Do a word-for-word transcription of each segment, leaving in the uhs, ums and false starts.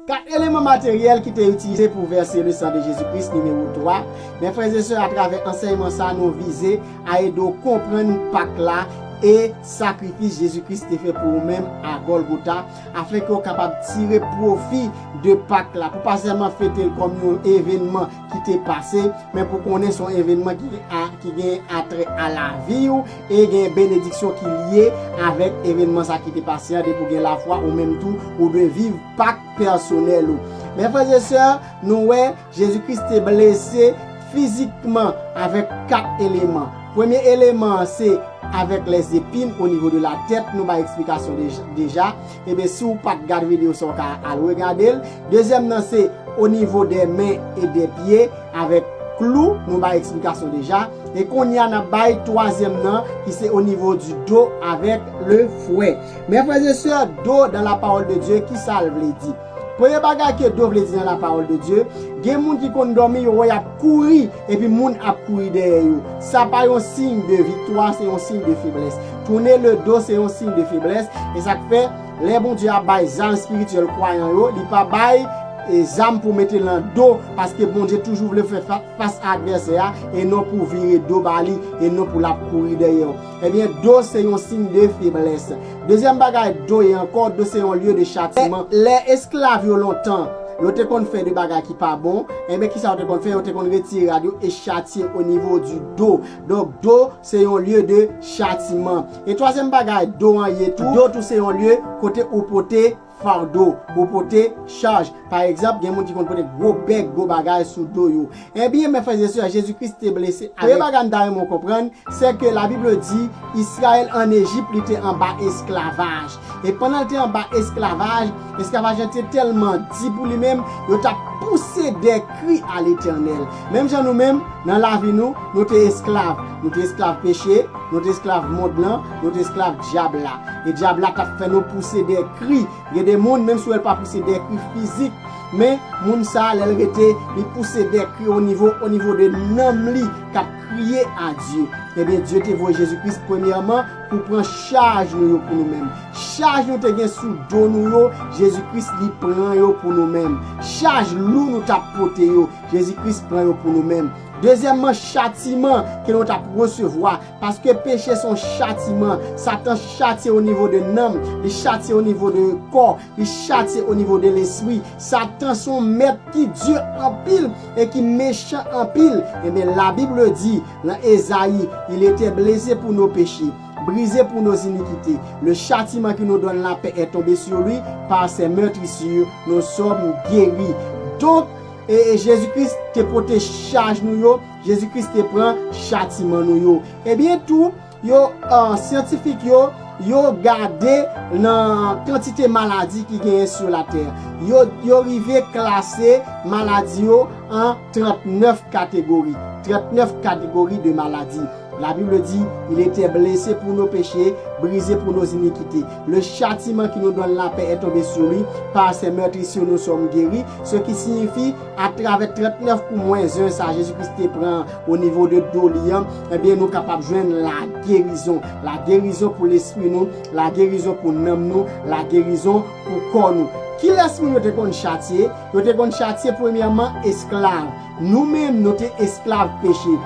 Kat eleman materyèl ki te itilize pou vèse le san de Jezi Kris, nimewo twa. Men frè e sè, atravè ansèyman sa, nou vize a ede w konprann Pak la e sakrifis Jezi Kris te fè pou ou menm a Gòlgota, afenke w kapab tire pwofi de Pak la, pou pa sèlman fete l kòm yon evènman ki te pase, men pou konnen se yon evènman ki, a, ki gen atrè a lavi w e gen benediksyon ki lye avèk evènman sa ki te pase an. Depi w gen lafwa, ou menm tou, ou dwe viv Pak pèsonèl ou. Men frè e sè, nou wè Jezi Kris te blese fizikman avèk kat eleman. Premye eleman an se avèk lèzepin o nivo de la tèt, nou bay eksplikasyon dej-, deja. Ebyen, si w pa t gade videyo sa, w ka al regade l. Dezyèm nan se o nivo dè men e dè pye avèk klou, nou bay eksplikasyon deja. E kounye a, n ap bay twazyèm nan, ki se o nivo di do avèk le fwè. Men frè e sè, do dans la parole de Dieu, ki sa l vle di? Premye bagay ke do vle di nan la parole de Dieu, gen moun ki konn dòmi, yo wè y ap kouri, epi moun ap kouri dèyè yo. Sa pa yon siy de viktwa, se yon siy de feblès. Tourner le dos, se yon siy de feblès. E sa k fè, lè Bondye ap bay zam espirityèl kwayan yo, li pa bay, e, zam pou mete nan do, paske Bondye toujou vle fè fa-, fas a advèsè a, e non pou vire do ba li, e non pou l ap kouri dèyè w. Ebyen, do se yon siy de feblès. Dezyèm bagay, do ye ankò, do se yon lye de chatiman. Lè, lè esklav yo lontan, yo te konn fè de bagay ki pa bon, ebyen, kisa yo te konn fè? Yo te konn retire rad yo e chatye o nivo di do. Donk, do se yon lye de chatiman. E twazyèm bagay, do an ye tou, do tou se yon lye kote ou pote fado, ou pote chaj. Pa egzanp, gen moun ki konn pote gwo bèg, gwo bagay sou do yo. Ebyen, men frè e sè, Jezi Kris te blese avèk. Premye bagay m ta renmen w konprann, se ke Labib di, Izrayèl ann Ejip, li te anba esklavaj. E pandan l te anba esklavaj, esklavaj lan te tèlman di pou li menm, yo t ap pouse dè kri a Letènèl. Menm jan nou menm, nan lavi nou, nou te esklav. Nou te esklav peche, nou te esklav mond lan, nou te esklav dyab la. E dyab la t ap fè nou pouse dè kri. Gen de moun, menm si w wè l pa pouse dè kri fizik, men moun sa a, lè l rete, li pouse dè kri o nivo, o nivo de nanm li, k ap kriye a Dye. Ebyen, Dye te voye Jezi Kris premyèman pou pran chaj nou yo pou nou menm. Chaj nou te gen sou do nou yo, Jezi Kris li pran yo pou nou menm. Chaj lou nou t ap pote yo, Jezi Kris pran yo pou nou menm. Dezyèmman, chatiman ke nou t ap resevwa, paske peche se yon chatiman. Satan chatye o nivo de nanm, li chatye o nivo de kò, li chatye o nivo de lespri. Satan se yon mèt ki di anpil e ki mechan anpil. Ebyen, Labib di nan Ezayi, Il était blessé pour nos péchés, brisé pour nos iniquités. Le châtiment qui nous donne la paix est tombé sur lui, par ses meurtrissures, nous sommes guéris. Donk, e, e Jezi Kris te pote chaj nou yo, Jezi Kris te pran chatiman nou yo. Ebyen tou, yo, ah, syantifik yo, yo gade nan kantite maladi ki genyen sou latè. Yo, yo rive klase maladi yo an trannèf kategori. Trannèf kategori de maladi. Labib di, Il était blessé pour nos péchés, brisé pour nos iniquités. Le châtiment qui nous donne la paix est tombé sur lui, par ses meurtrissures nous sommes guéris. Ce qui signifie, atravè trannèf pou mwens en sa Jezi Kris te pran o nivo de do li an, ebyen, nou kapab jwenn lagerizon. Lagerizon pou lespri nou, lagerizon pou nanm nou, lagerizon pou kò nou. Kilès moun yo te konn chatye? Yo te konn chatye premyèman esklav. Nou menm, nou te esklav peche.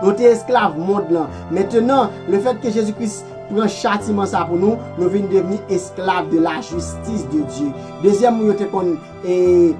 Nou te esklav mond lan. Mentenan, lefètke Jezi Kris pran chatiman sa pou nou, nou vin devni esklav de la justice de Dieu. Dezyèm moun yo te konn, e,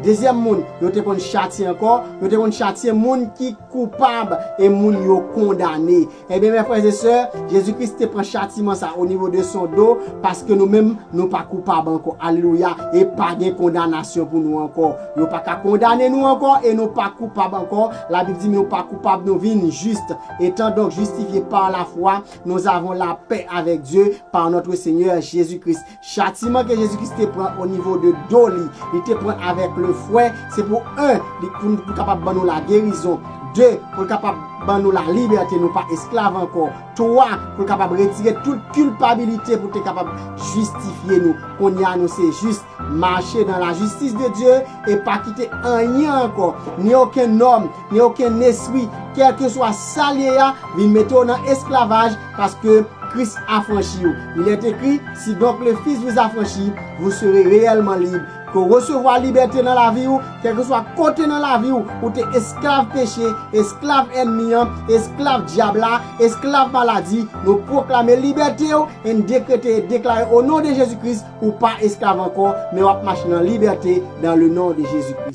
dezyèm moun yo te konn chatye ankò, yo te konn chatye moun ki koupab e moun yo kondane. Ebyen, men frè e sè, Jezi Kris te pran chatiman sa o nivo de son do, paske nou menm, nou pa koupab ankò. Alelouya. E pa gen kondanasyon pou nou ankò. Yo pa ka kondane nou ankò e nou pa koupab ankò. Labib di nou pa koupab, nou vin jis. Étant donc justifiés par la foi, nous avons la paix avec Dieu par notre Seigneur Jésus-Christ. Chatiman ke Jezi Kris te pran o nivo de do li, li te pran avèk le fwè, se pou, en, li, pou, pou kapab ban nou lagerizon, de, pou l kapab ban nou lalibète, nou pa esklav ankò, twa, pou l kapab retire tout kilpabilite, pou te kapab jistifye nou. Kounye a, nou se jis. Mache dans la justice de Dieu e pa kite anyen ankò, ni okenn nòm, ni okenn espri, kèlkeswa sa l ye a, vin mete w nan esklavaj, paske Kris afranchi w. Il est écrit, Si donc le Fils vous affranchit, vous serez réellement libres. ke w resevwa libète nan lavi w, kèlkeswa kote nan lavi w, ou te esklav peche, esklav ènmi an, esklav dyab la, esklav maladi, nou pwoklame libète w, e n dekrete e deklare o non de Jezi Kris, ou pa esklav ankò, men w ap mache nan libète, dans le nom de Jésus-Christ.